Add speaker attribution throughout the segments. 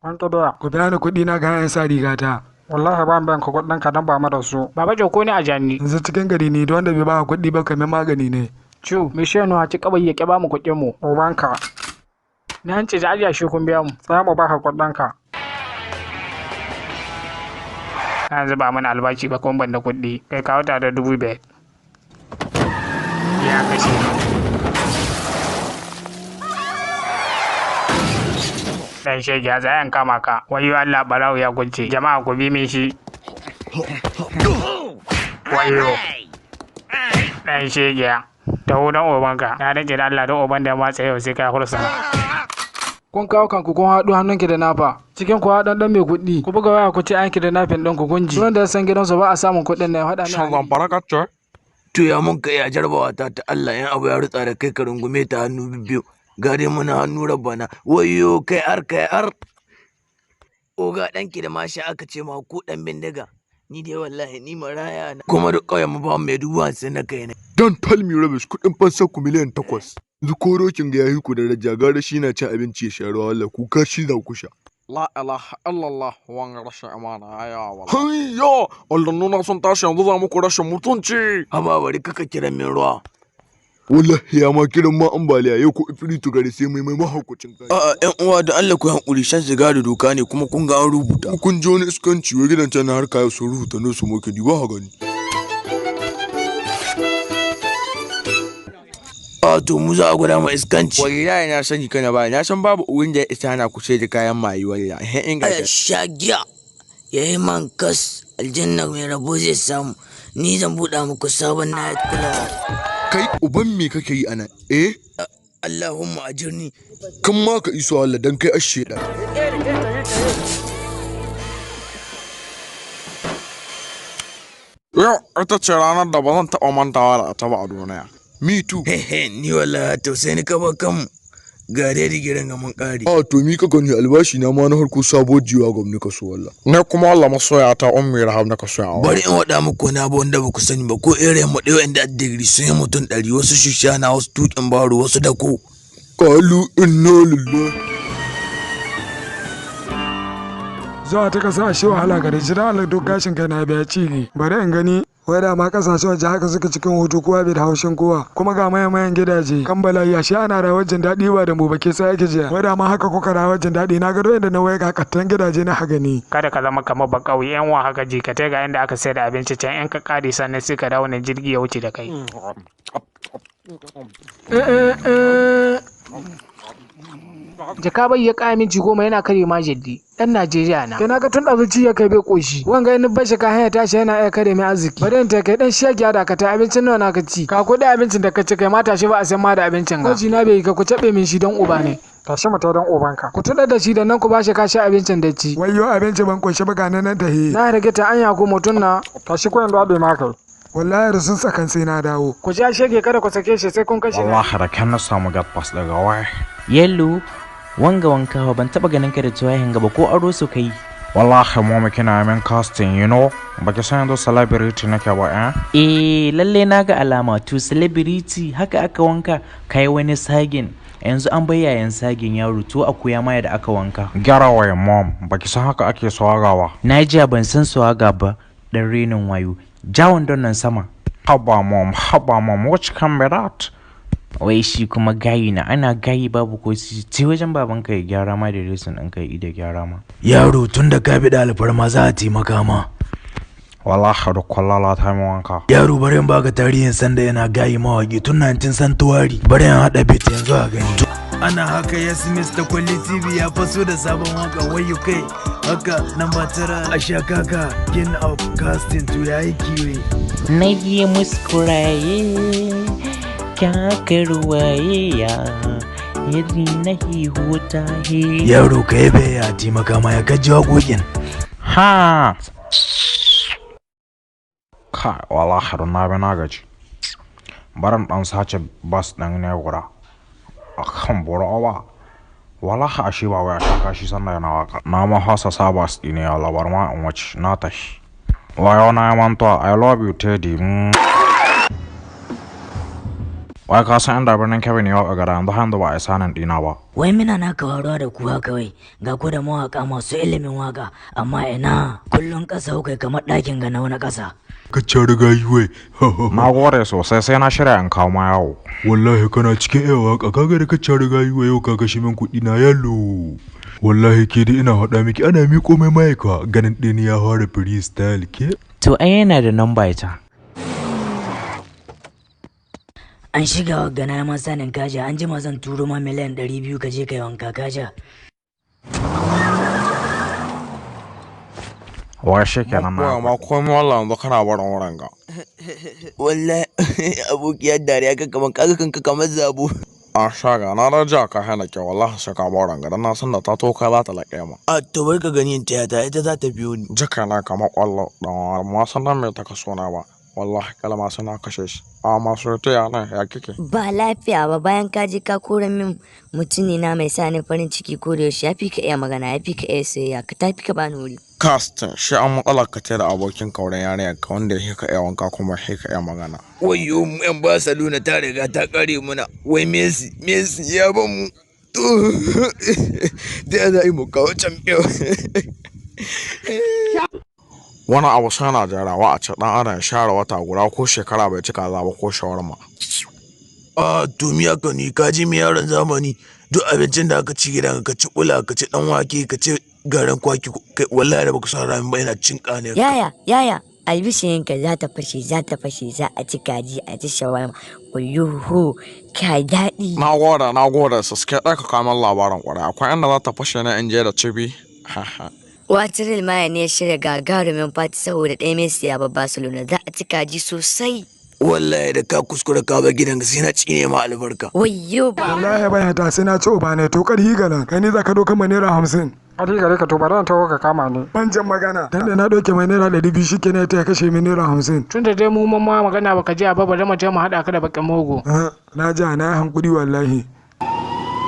Speaker 1: An ƙi biya.
Speaker 2: Ku biya ni kuɗi na ga yan sa rigata.
Speaker 1: Wallahi ba mu biyan ka kuɗin ka don ba mu da su. Baba Joko ne a jani.
Speaker 2: Yanzu cikin gari ne don wanda bai ba kuɗi ba kamar magani ne.
Speaker 1: Cu, me shi yanu haci kawai ya ƙi ba mu kuɗin mu. Ubanka. Ni an ce da ajiya shi kun biya mu. Za mu baka kuɗin ka. Yanzu ba mana albashi ba kuma ban da kuɗi. Kai kawo ta da 5,000. Ya kashe ni. Dan shege ya tsaya in kama ka. Wayyo Allah barawo ya kunce. Jama'a ku bi min shi. Wayyo. Dan shege. Taho dan ubanka. Na rage da Allah don uban da ya matsa yau sai ka hursa.
Speaker 2: Kun kawo kanku kun haɗu hannunki da nafa. Cikin ku haɗan ɗan mai kuɗi. Ku buga waya ku ce an da nafin ɗin ku kunji. Wanda ya san gidansu ba a samun kuɗin na ya faɗa
Speaker 3: Shan
Speaker 2: min.
Speaker 3: Zamfara kacce?
Speaker 4: To ya mun kai a jarabawa ta ta Allah in abu ya rutsa da kai ka rungume ta hannu biyu. Gare muna hannu rabbana. Wayyo kai ar kai ar. Oga ɗanki da mashi aka ce ma ku ɗan bindiga. Ni dai wallahi ni maraya na. Kuma duk ƙauyen mu ba mai 50,000 na kai ne.
Speaker 5: Don't tell me rubbish kuɗin fansar ku 8,000,000. Yanzu ko rokin ga yayi ku daraja gara shi na cin abinci ya sha ruwa wallah ku kashi za ku sha.
Speaker 3: La ilaha illallah wanga rashin amana ya wallahi. Hayya! Allah nuna sun tashi yanzu za muku rashin mutunci.
Speaker 4: Haba bari kaka kira min ruwa.
Speaker 5: Wallahi ya ma kiran ma ambaliya yau ko ifritu gare sai mai mai mahaukacin kai.
Speaker 4: A'a ƴan uwa da Allah ku hankuri shan sigari doka ne kuma kun ga an rubuta.
Speaker 5: Kun ji wani iskanci wai gidan can na harka yau sun rubuta no su moke ba ha gani.
Speaker 4: A to mu za a gwada ma iskanci.
Speaker 6: Wallahi na sani kana ba na san babu wurin da ya isa hana ku sai da kayan maye wallahi. In ga
Speaker 4: Aya sha giya ya yi man kas aljanna mai rabo zai samu ni zan buɗa muku sabon night club.
Speaker 5: Kai uban me kake yi anan? Eh?
Speaker 4: Allahumma ajirni.
Speaker 5: Kan ma ka iso Allah dan kai ashe dan.
Speaker 3: Yau ita ce ranar da ba zan taɓa mantawa da ita ba a duniya.
Speaker 5: Me too.
Speaker 4: Hehe ni wallahi tausayi ni ka ba kanmu. Ga dai digirin ga mun ƙare.
Speaker 5: A to mi ka gani albashi na ma na harko sabuwar jiwa gwamnati ka so wallah.
Speaker 3: Ne kuma Allah masoya ta Ummi Rahab na ka soya aure.
Speaker 4: Bari in waɗa muku wani abu wanda ba ku sani ba ko irin mu ɗaya inda digiri sun yi mutum 100 wasu shushana wasu tuƙin baro wasu dako.
Speaker 5: Qalu inna lillahi.
Speaker 2: Zuwa ta kasa ashe wahala gare shi da Allah duk gashin kai na biya ci ne. Bari in gani wai da ma kasashen waje haka suka cikin hutu kowa bai da haushin kowa kuma ga mayan mayan gidaje kan bala'i ashe ana rayuwar jin daɗi ba da mu ba ke sai ake jiya wai da ma haka kuka rayuwar jin daɗi na gado inda na waya ga kattan gidaje na haga ni.
Speaker 1: Kada ka zama kamar ba ƙauye yan wa haka ji ka tai ga inda aka sayar da abinci can yan ka ƙare sannan sai ka dawo nan jirgi ya wuce da kai.
Speaker 7: Jaka bai ya ƙaya minti 10 yana kare ma jaddi. Ɗan Najeriya na.
Speaker 2: Kai na ga tun ɗazu ci ya kai bai ƙoshi. Wanga in bashi ka hanya tashi yana iya kare mai arziki. Bari in ta kai ɗan shege da ka ta abincin nawa na ka ci. Ka kuɗi abincin da ka ci kai ma tashi ba a san ma da abincin ga. Koji na bai yi ka ku caɓe min shi don uba ne.
Speaker 1: Tashi mu tai don ubanka.
Speaker 2: Ku tuɗar da shi da nan ku bashi kashi abincin da ci. Wayyo abinci ban ƙoshi ba ga nan tahi. Na rage ta anya ko mutum na.
Speaker 1: Tashi ko yanzu abe ma kai.
Speaker 2: Wallahi da sun tsakan sai na dawo. Ku ja shege kada ku sake shi sai kun kashe.
Speaker 3: Wallahi da kyan na samu get pass daga waya.
Speaker 8: Yello, wanga wanka ban taba ganin ka da tuwayen gaba ko aro su kai.
Speaker 3: Wallahi mommy kina min casting you know. Baki san yanzu celebrity nake ba eh?
Speaker 8: Eh, lalle na ga alama to celebrity haka aka wanka kai wani sagin. Yanzu an bai yayan sagin yaro to a koya ma yadda aka wanka.
Speaker 3: Get away mom, baki san haka ake swagawa.
Speaker 8: Na jiya ban san swaga ba dan renin wayo. Ja wandon nan sama.
Speaker 3: Haba mom, haba mom, which can be that?
Speaker 8: Wai shi kuma gayi na ana gayi babu ko ce wajen babanka ya gyara ma da resin ɗinka ya ida gyara ma.
Speaker 4: Yaro tun da ka bi da alfarma za a taimaka ma.
Speaker 3: Wallahi da kwallala ta min wanka.
Speaker 4: Yaro bari in baka tarihin sanda yana gayi mawaki tun 19 santuwari. Bari in haɗa bit yanzu a gani. Ana haka yes Mr. Kwalli TV ya faso da sabon waka wayo kai haka namba 9 a shakaka king of casting to yayi kiwe.
Speaker 8: Na yi muskuraye kyakarwaye ya yadda na hota he.
Speaker 4: Yaro ka yi bai ya taimaka ma ya gaji waƙoƙin.
Speaker 3: Ha! Kai, wallahi da na bi na gaji. Barin ɗan sace bas ɗin ne guda. A kan burawa. Wallahi ashe ba waya ta kashi sannan yana waka. Na ma hasa sa bas ɗi ne ya labar ma in wuce na tashi. Wayo na yi mantuwa, I love you Teddy. Wai ka san inda birnin Kebbi ne waka gara yanzu har yanzu ba a isa nan ɗina ba.
Speaker 9: Wai mina na kawaruwa da kuwa kawai ga ku da mawaka masu ilimin waka amma ina kullum ƙasa kai kamar ɗakin ga na wani ƙasa.
Speaker 5: Ka ci riga yi wai.
Speaker 3: Na gode sosai sai na shirya in kawo ma yawo.
Speaker 5: Wallahi kana cikin iya waka kaga da ka ci riga yi wai yau ka kashe min kuɗi na yalo. Wallahi ke dai ina faɗa miki ana miƙo mai maika ganin ɗini ya fara freestyle ke.
Speaker 8: To ai yana da number ita.
Speaker 9: An shiga wa gana ma sanin kaja an jima zan turo ma 200,000,000 ka je kai wanka kaja.
Speaker 3: Wai shi kenan
Speaker 6: Koya
Speaker 3: na.
Speaker 6: ma komai wallahi yanzu kana barin wurin ga.
Speaker 4: Wallahi abokiyar dariya ka kamar kaga kanka kamar zabo.
Speaker 6: A shaga na raja ka hana kyau wallahi sai ka barin ga dan na san da ta to kai za ta laƙe ma.
Speaker 4: A to bar ka gani in taya ta ita za ta biyo ni.
Speaker 6: Jika na kamar ƙwallo dan ma san dan me ta kaso na ba. Wallahi kalma sai na kashe shi. A masu taya nan ya kike.
Speaker 10: Ba lafiya ba bayan ka je ka kora min mutuni na mai sa ni farin ciki ko da yaushe ya fi ka iya magana ya fi ka iya soyayya ka tafi ka bani wuri.
Speaker 6: Casting shi an matsalar ka ce da abokin kauren yarinyar ka wanda ya ka iya wanka kuma ya ka iya magana.
Speaker 4: Wayyo mu yan Barcelona ta riga ta kare muna. Wai Messi Messi ya ban mu. To da ya za a yi mu kawo champion.
Speaker 6: Wani abu sai na jarawa a ce dan adam ya share wata guda ko shekara bai ci kaza ba ko shawarma.
Speaker 4: A to miya ka ni ka ji mi yaron zamani duk abincin da aka ci gidan ka ci kula ka ci dan wake ka ci garin kwaki kai wallahi da baka san rami ba yana cin kane.
Speaker 10: Yaya yaya albishirinka za ta fashe za ta fashe za a ci kaji a ci shawarma wayoho ka daɗi.
Speaker 6: Na gode na gode saske ɗaka kamar labarin ƙwarai akwai inda za ta fashe na in je da cibi.
Speaker 10: Wata Real Maya ne ya shirya gagarumin fati saboda ɗaya Messi ya bar Barcelona za a ci kaji sosai.
Speaker 4: Wallahi da ka kuskura ka bar gidan ka sai na tsine ma albarka.
Speaker 10: Wayyo ba.
Speaker 2: Wallahi bai hata sai na ci uba ne to karhi galan kai ni za ka doka ma ₦50.
Speaker 1: Ƙarfi gare ka to bari na taho ka kama ni.
Speaker 2: Ban jan magana. Dan da na doke mai ₦200 shikenan ta kashe min ₦50.
Speaker 7: Tun da dai mu mun ma magana baka ji ba bari mu je mu haɗa ka da bakin mugu.
Speaker 2: Ah, na ja na yi hankuri wallahi.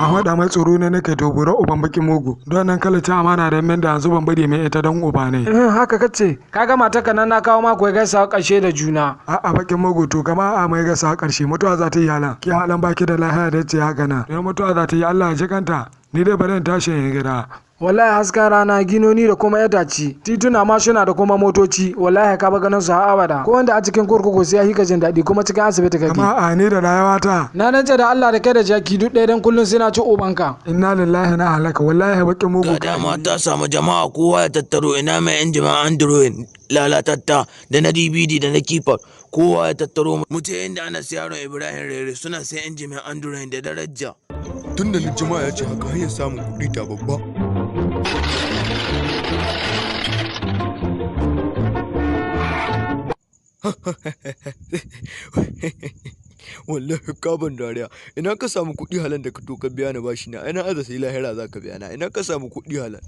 Speaker 2: A faɗa mai tsoro ne nake to bura uban bakin mugu. Don nan kala ci amana da men da yanzu ban bari mai ita don uba ne.
Speaker 7: Eh, haka kace ka ga matarka nan na kawo mako ya gaisa ƙarshe da juna.
Speaker 2: A'a bakin mugu to kama a mai gasa ƙarshe mutuwa za ta yi halan. Ki halan baki da lahiya da ce haka nan. Don mutuwa za ta yi Allah ya ji kanta. Ni dai bari in tashi in gida.
Speaker 7: Wallahi hasken rana ginoni da kuma itace tituna mashina da kuma motoci wallahi ka ba ganin su har abada ko wanda a cikin kurkuku sai ya hika jin daɗi kuma cikin asibiti kake.
Speaker 2: Kama a ni da rayuwata.
Speaker 7: Na rantse da Allah da kai da jaki duk ɗaya dan kullum sai na ci ubanka.
Speaker 2: Inna lillahi na halaka wallahi bakin mugu.
Speaker 4: Ga dama ta samu jama'a kowa ya tattaro ina mai yan jama'a Android lalatatta da na DVD da na keypad kowa ya tattaro mutum inda ana siyaron Ibrahim Rere suna sayan injimin Android da daraja.
Speaker 5: Tun da jama'a ya ce haka hanyar samun kuɗi ta babba. Wallahi ka ban dariya ina ka samu kuɗi halan da ka to ka biya ni bashi na ina aza sai lahira za ka biya na ina ka samu kuɗi halan.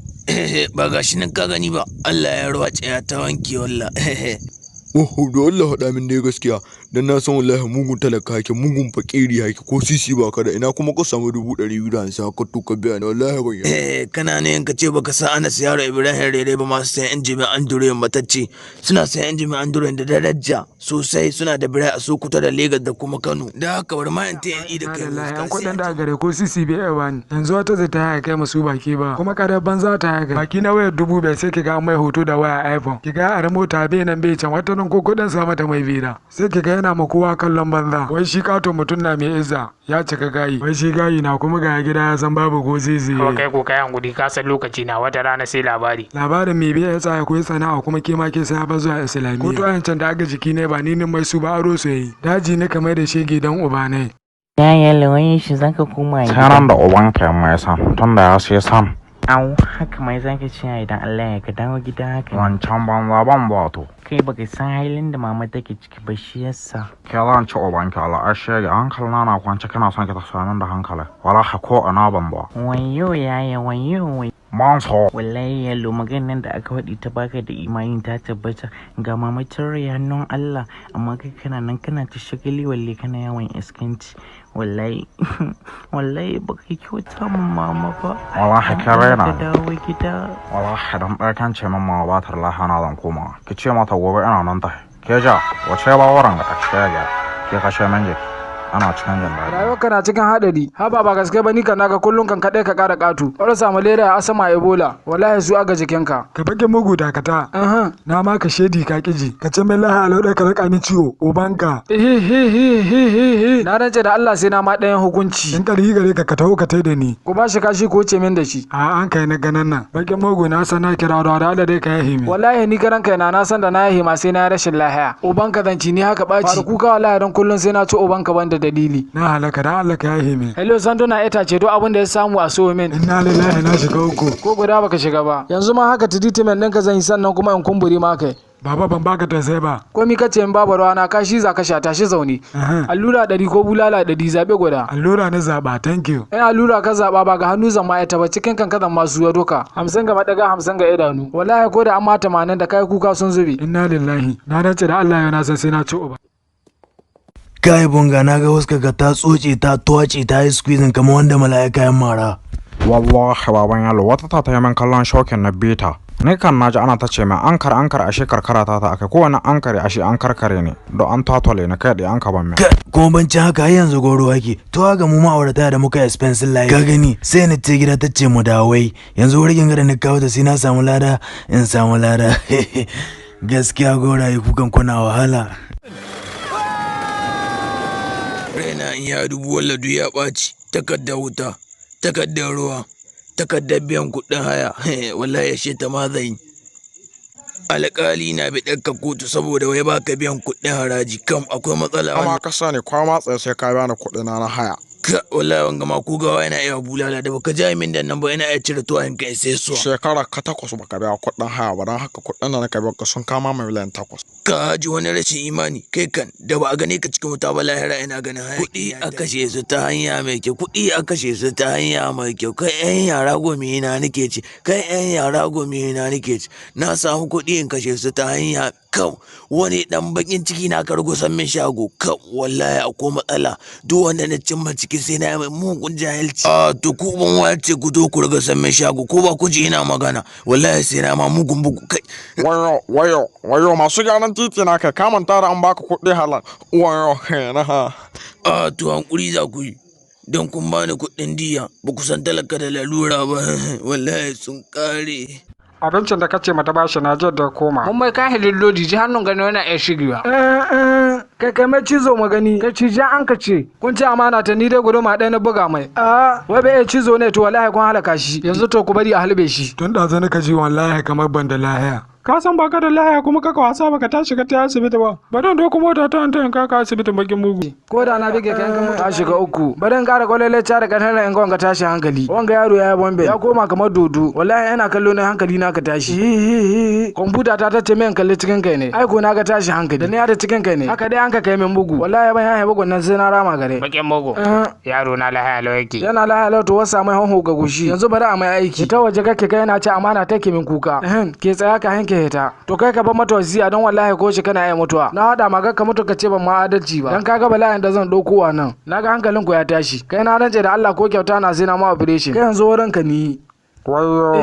Speaker 4: Ba gashi nan ka gani ba Allah ya ruwa tsaya ta wanke walla.
Speaker 5: Oho da Allah haɗa min dai gaskiya dan na san wallahi mugun talaka hake mugun fakiri hake ko sisi ba ka da ina kuma ka samu 250,000 haka to ka biya ni wallahi ban yarda.
Speaker 4: Eh kana ne ka ce baka san Anas yaro Ibrahim Rere ba masu sayan injimin Android matacce suna sayan injimin Android da daraja sosai suna da birai a Sokoto da Lagos da kuma Kano da haka bari ma in ta yi da kai
Speaker 2: Wallahi yan kuɗin da gare ko sisi bai iya bani. Yanzu wata zai ta haya kai masu baki ba. Kuma kada banza ta haya kai. Baki na wayar 5,000 sai ki ga an mai hoto da waya iPhone. Ki ga a mota bai nan bai can wata nan ko kuɗin sa mata mai bida. Sai ki ga yana ma kowa kallon banza. Wai shi kato mutum na mai izza ya cika gayi. Wai shi gayi na kuma ga gida ya san babu ko sisi.
Speaker 1: Kuma kai ko kai hankuri ka san lokaci na wata rana sai labari.
Speaker 2: Labarin mai biya ya tsaya koyi sana'a kuma ke ma ke sai ba zuwa islamiyya. Ko to ayan can da aka jiki ne ba ni ne mai su ba aro su yi. Daji ne kamar da shege dan uba ne.
Speaker 8: Yaya lawan shi zaka koma
Speaker 3: Sai nan da ubanka ya mai san tun da ya sai san.
Speaker 8: Au haka mai zaka ci idan Allah ya ka dawo gida haka.
Speaker 3: Wancan banza ban ba to.
Speaker 8: Kai baka san halin da mama take ciki ba shi yasa.
Speaker 3: Ke zan ci ubanki Allah ai shege hankali na na kwance kana son ki ta min da hankali. Wallahi ko ina ban ba.
Speaker 8: Wayo yaya wayo wayo.
Speaker 3: Ban so.
Speaker 8: Wallahi yalo maganar da aka faɗi ta baka da imani ta tabbata ga mama ta rai hannun Allah amma kai kana nan kana ta shagali walle kana yawan iskanci wallahi wallahi baka kyauta min mama ba.
Speaker 3: Wallahi
Speaker 8: Dan
Speaker 3: ke
Speaker 8: Allah
Speaker 3: raina
Speaker 8: ka
Speaker 3: ni.
Speaker 8: dawo gida.
Speaker 3: Wallahi dan ɗaya kan ce min ma ba ta lahiya na zan koma. Ki ce mata gobe ina nan tahi. Ke ja wace ba wurin ga shege. Ke kashe min jiki. Ana cikin jin daɗi.
Speaker 7: Rayuwarka na cikin haɗari. Haba, ba gaske ba, ni kan naga kullum kan kaɗai ka ƙara ƙato. Ƙwarsa malaria, asama, ebola, wallahi su aga jikinka.
Speaker 2: Ka bage mugu, dakata. Na ma ka shedi ka kiji ka ce min lahiya lau ɗaya ka raka ni ciwo ubanka.
Speaker 7: Na rance da Allah sai na ma ɗayan hukunci.
Speaker 2: In ƙarfi gare ka, ka taho ka tai da ni.
Speaker 7: Ku ba shi kashi ko ce min da shi.
Speaker 2: A an kai na ganan nan bakin mugu, na san na kira da Allah dai ka yahe min.
Speaker 7: Wallahi ni karan kaina na san da na yahe ma sai na yi rashin lahiya. Ubanka zanci ni haka ɓaci. Fara kuka, wallahi don kullum sai na ci ubanka ban da dalili.
Speaker 2: Na halaka, dan Allah ka yahe min.
Speaker 7: Hello, sanduna itace, duk abin da ya samu a so min.
Speaker 2: Inna lillahi, na shiga uku.
Speaker 7: Ko guda baka shiga ba. Yanzu ma haka treatment ɗinka zan yi, sannan kuma in kumbure ma kai.
Speaker 2: Baba, ban baka tausayi ba.
Speaker 7: Komi ka ce in babu ruwa na, kashi za ka sha, tashi zaune. Allura 100 ko bulala 100, zaɓe guda.
Speaker 2: Allura na zaɓa, thank you.
Speaker 7: In allura ka zaɓa, ba ga hannu zan ma ita ba, cikin kanka zan ma suya doka. 50 ga madaga, 50 ga idanu. Wallahi ko da an ma 80 da kai kuka sun zube.
Speaker 2: Inna lillahi, na rance da Allah yau na san sai na ci uba.
Speaker 4: Kai bunga, na ga wasu ka ta tsoce, ta toce, ta yi squeezing kamar wanda mala'ika ya mara.
Speaker 3: Wallahi baban yalo wata ta ta yi min kallon shokin na bita. Ni kan naji ana ta ce min ankar ankar, ashe karkara ta ta akai kowane ankare, ashe an karkare ne don an tatole na kai da an kaban min.
Speaker 4: Kuma bancin haka, har yanzu goro hake to haka mu ma'aurata da muka expensive life. Ka gani, sai ni ce gida ta ce mu dawai. Yanzu wurin gada ni kawo ta, sai na samu lada, in samu lada. Gaskiya goraye kukan kuna wahala.
Speaker 11: Raina in ya dubu walladu ya ɓaci, takardar wuta, takardar ruwa, takardar biyan kuɗin haya, wallahi ya ta ma zan yi. Alƙali na bi ɗarka kotu saboda wai baka biyan kuɗin haraji, kam akwai matsala.
Speaker 6: Amma ka sani kwa matsa sai ka bani kuɗi na haya.
Speaker 11: Ka wallahi wanga ma ko gawa yana iya bulala da baka ja min da nan ba, yana iya cire tuwayen kai sai so.
Speaker 6: Shekara ka 8 baka biya kuɗin haya ba, don haka kuɗin da naka biya ka sun kama miliyan 8.
Speaker 11: Ka ji wani rashin imani, kai kan da ba a gane ka cikin wuta ba, lahira ina ganin haya. Kuɗi a kashe su ta hanya mai kyau, kuɗi a kashe su ta hanya mai kyau. Kai yan yara gomi na nake ci, kai yan yara gomi na nake ci. Na samu kuɗi in kashe su ta hanya kam, wani dan bakin ciki na kargo san min shago kam, wallahi akwai matsala. Duk wanda na cimma ciki sai na yi mai mugun jahilci. A to ku ban wace ku zo ku riga san min shago, ko ba ku ji ina magana, wallahi sai na ma mugun bugu kai.
Speaker 6: Wayo wayo wayo, masu gyaran titi na kai kamanta da an baka kuɗi halal, wayo na ha.
Speaker 11: A to hankuri za ku yi don kun bani kuɗin diya, ba ku san talaka da lalura ba, wallahi sun kare.
Speaker 1: Abincin da kace mata bashi na jiyar da koma.
Speaker 7: Mun mai kahilin lodi ji hannun gani yana iya shigewa. Kai kai mai cizo magani, kai cije an ka ce kun ci amana ta, ni dai guduma ɗaya na buga mai. A wai bai iya cizo ne, to wallahi kun halaka shi. Yanzu to ku bari a halbe shi.
Speaker 2: Tun ɗazu nika ji wallahi kamar ban da lahiya.
Speaker 1: Ka san baka da lahiya kuma kaka wasa baka tashi ka tafi asibiti ba. Bari in doko mota ta in kaka asibitin bakin mugu.
Speaker 7: Ko da na bige ka yanka mutu shiga uku. Bari in ƙara kwalele ta da ƙarfin in ga wanga tashi hankali. Wanga yaro ya yi bombe ya koma kamar dodo, wallahi yana kallo na hankali na ka tashi. Kwamfuta ta tace min kalli cikin kai ne, ai ko na ga tashi hankali da ni da cikin kai ne, haka dai an ka kai min bugu, wallahi ban yahe bugun nan sai na rama gare.
Speaker 1: Bakin mugu, yaro na lahiya lau yake.
Speaker 7: Yana lahiya lau, to wasa mai hanho ga gushi, yanzu bari a mai aiki. Ta waje kake kai na ci amana take min kuka. Ke tsaya ka hanke hita, to kai ka bar mata wasiya, don wallahi ko shi kana iya mutuwa. Na hada ma ka mutu ka ce ban ma adalci ba, dan kaga bala'in da zan ɗauko nan, naga hankalin ku ya tashi. Kai na rance da Allah ko kyauta na sai na ma operation. Kai yanzu wurin ka ni.
Speaker 6: Wayo.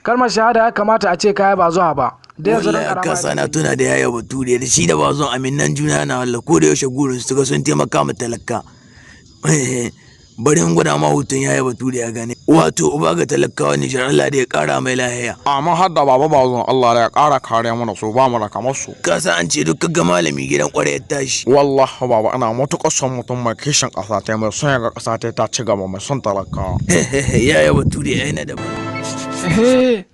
Speaker 7: Kalmar shahada ya kamata a ce kaya ba zuwa ba. Da yanzu dan
Speaker 11: Wallahi
Speaker 7: karama.
Speaker 11: Kasa na tuna da yaya bature da shi da bazon aminan juna na, wallah ko da yaushe gurin su ga sun taimaka ma talaka. Bari in gwada ma hoton yaya bature ya gane, wato uba ga talakawa Nijar, Allah da ya kara mai lahiya.
Speaker 6: Amma har da baba bazon, Allah da ya ƙara kare mana su, ba mu da kamar su.
Speaker 11: Ka san an ce duk ga malami gidan kwarai ya tashi.
Speaker 6: Wallahi baba, ina matuƙar son mutum mai kishin ƙasa ta, mai son ya ga ƙasa ta ta ci gaba, mai son talakawa.
Speaker 11: Yaya bature ai na daban.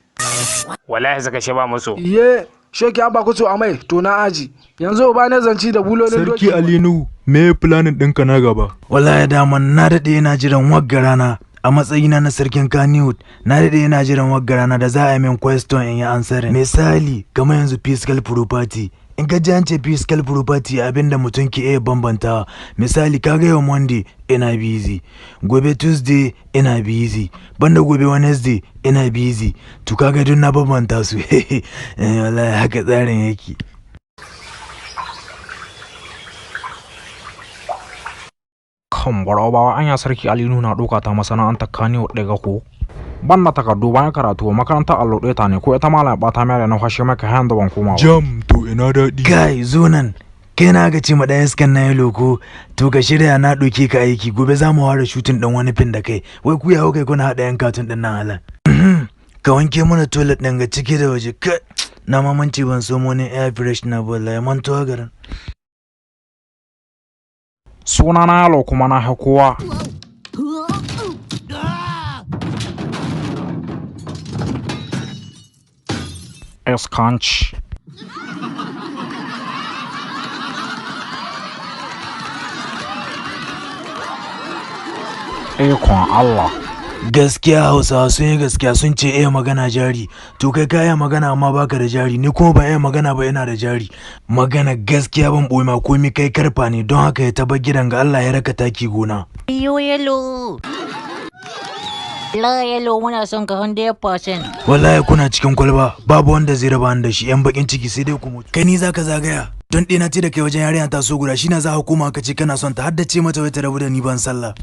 Speaker 1: Wallahi suka shi ba musu.
Speaker 7: Iye, sheki an ba ku so a mai, to na aji. Yanzu uba ne zanci da bulolin
Speaker 5: Sarki Alinu, me planin ɗinka na gaba?
Speaker 4: Wallahi daman na daɗe ina jiran wagga rana a matsayina na sarkin Kannywood, na daɗe ina jiran wagga rana da za a yi min question in yi answering. Misali kamar yanzu fiscal property, in ka ji an ce fiscal property, abinda mutum ke iya bambantawa, misali kaga yau Monday ina busy, gobe Tuesday ina busy, banda gobe Wednesday ina busy, to kaga duk na bambanta su. Wallahi haka tsarin yake.
Speaker 3: Kan bawa anya sarki Alinu na ɗauka ta masana'antar Kano daga ko. Ban na takardu bayan karatu makarantar allo ɗaya ta ne ko ita malam ɓata mai da na kwashe maka hayan da ban koma ba.
Speaker 5: Jam, to ina daɗi.
Speaker 4: Kai zo nan. Kai na aka ce ma ɗan iskan na yalo ko to ka shirya na ɗauke ka aiki gobe za mu ware shutin ɗan wani fin da kai. Wai ku ya kai kuna haɗa yan katun ɗin nan halan. Ka wanke mana toilet ɗin ga ciki da waje ka na mamanci ban so mu ne air freshener ba wallahi mantuwa garin.
Speaker 3: Suna na yalo kuma na kowa. Iskanci. Ikon Allah.
Speaker 4: Gaskiya Hausawa sun yi gaskiya sun ce iya magana jari. To kai ka iya magana amma baka da jari, ni kuma ban iya magana ba ina da jari. Magana gaskiya ban ɓoye ma komi kai karfa ne don haka ya taba gidan ga Allah ya raka taki gona.
Speaker 9: Yo yalo. La yalo muna son ka 100%.
Speaker 4: Wallahi kuna cikin kwalba babu wanda zai raba ni da shi yan bakin ciki sai dai ku mutu. Kai ni zaka zagaya don ɗina ce da kai wajen yarinya ta so guda shi na za ka koma ka ce kana son ta haddace mata wai ta rabu da ni ban sallah.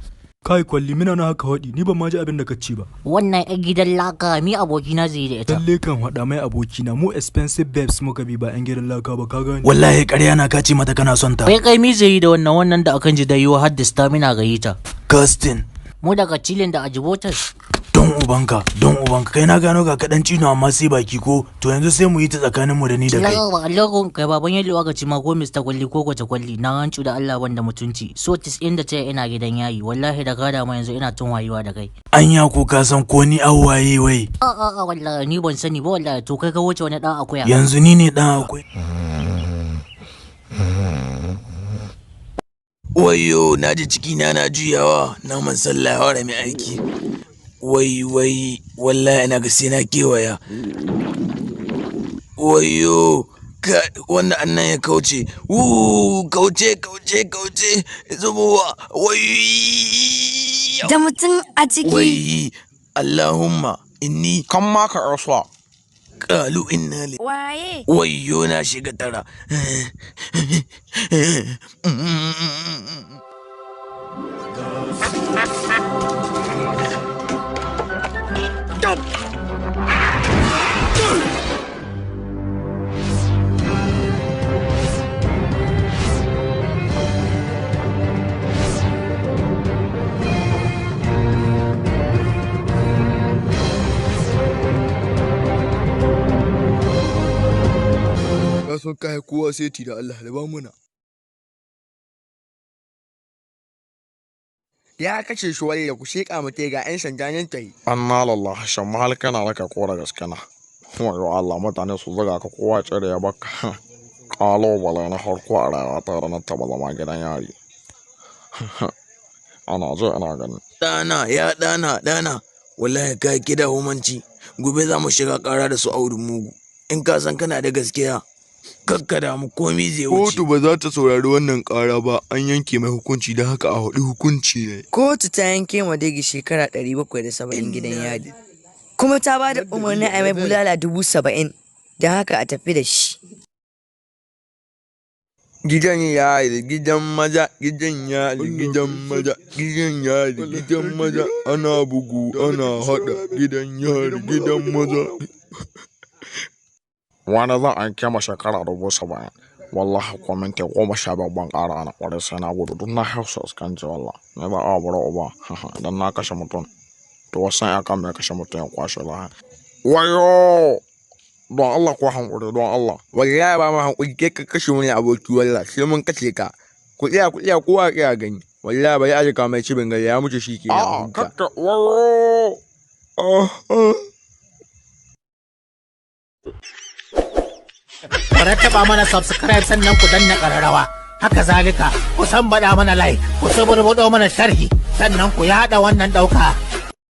Speaker 5: Kai kwalli mina na haka haɗi ni ban ma ji abin da ka ce ba.
Speaker 9: Wannan yan gidan laka mi abokina zai yi da ita.
Speaker 5: Lalle kan haɗa mai abokina mu expensive babes muka bi ba yan gidan laka ba ka gane.
Speaker 4: Wallahi ƙarya na ka ce mata kana son ta.
Speaker 9: Kai kai mi zai yi da wannan wannan da akan ji da yiwa har da stamina ga ta.
Speaker 4: Custin.
Speaker 9: Mu daga Chile da Ajibotas.
Speaker 4: Don ubanka, don ubanka kai na gano ga kaɗan cino amma sai baki ko to yanzu sai mu yi ta tsakanin mu da ni da kai.
Speaker 9: Lagawa Allah kai baban yallo aka ci ma ko Mr. Kwalli ko kwace kwalli na hancu da Allah banda mutunci. So 99 ina gidan yayi wallahi da kada ma yanzu ina tun wayewa da kai.
Speaker 4: Anya ko ka san ko ni an waye wai.
Speaker 9: A a a wallahi ni ban sani ba wallahi to kai ka wuce wani dan akuya.
Speaker 4: Yanzu ni ne dan akuya.
Speaker 11: Wayo na ji cikina na juyawa naman sallah ya fara mai aiki. Wai wai wallahi ina ga sai na kewaya. Wayo ka wannan annan ya kauce. Wuu kauce kauce kauce zubowa wai.
Speaker 10: Da mutum a ciki.
Speaker 11: Wai Allahumma inni
Speaker 6: kan ma ka rasuwa.
Speaker 11: Kalu inna li.
Speaker 10: Waye?
Speaker 11: Wayyo na shiga tara.
Speaker 5: Ka son kai kowa sai ti da Allah da ba muna.
Speaker 12: Ya kashe shi walle ku sheƙa mu ga 'yan sanda nan tayi.
Speaker 6: Anna lallah shan mahal kana raka ko da gaske na. Wayo Allah mutane su zuga ka kowa tsere ya baka. Kalubale na farko a rayuwa ta ranar taɓa zama gidan yari. Ana zo ana gani.
Speaker 11: Ɗana ya ɗana ɗana wallahi ka kida humanci gobe za mu shiga ƙara da su audu mugu in ka san kana da gaskiya kakka damu komi zai wuce.
Speaker 5: Kotu ba za ta saurari wannan ƙara ba an yanke mai hukunci don haka a haɗu hukunci ne.
Speaker 10: Kotu ta yanke wa Degi shekara 770 gidan yari. Kuma ta ba da umarnin a mai bulala 70,000 don haka a tafi da shi.
Speaker 12: Gidan yari gidan maza gidan yari gidan maza gidan yari gidan maza
Speaker 5: ana bugu ana haɗa gidan yari gidan maza.
Speaker 6: Wani za a kema shekara 70,000 wallahi ko minti 15 ban ƙara na ƙwarai sai na gudu duk na hausa iskanci wallah ne ba a bura uba idan na kashe mutum to wasan ya kama ya kashe mutum ya kwashe laha. Wayo don Allah ko hankuri don Allah.
Speaker 12: Wallahi ba mu hankuri kai ka kashe wani aboki wallahi sai mun kashe ka. Ku tsaya ku tsaya kowa ya gani. Wallahi bai aje mai cibin gari ya mutu shi ke
Speaker 6: A'a kakka wayo.
Speaker 13: Ku rattaba mana subscribe sannan ku danna ƙararrawa. Haka zalika, ku san baɗa mana like, ku suburbuɗo mana sharhi, sannan ku yaɗa wannan ɗauka.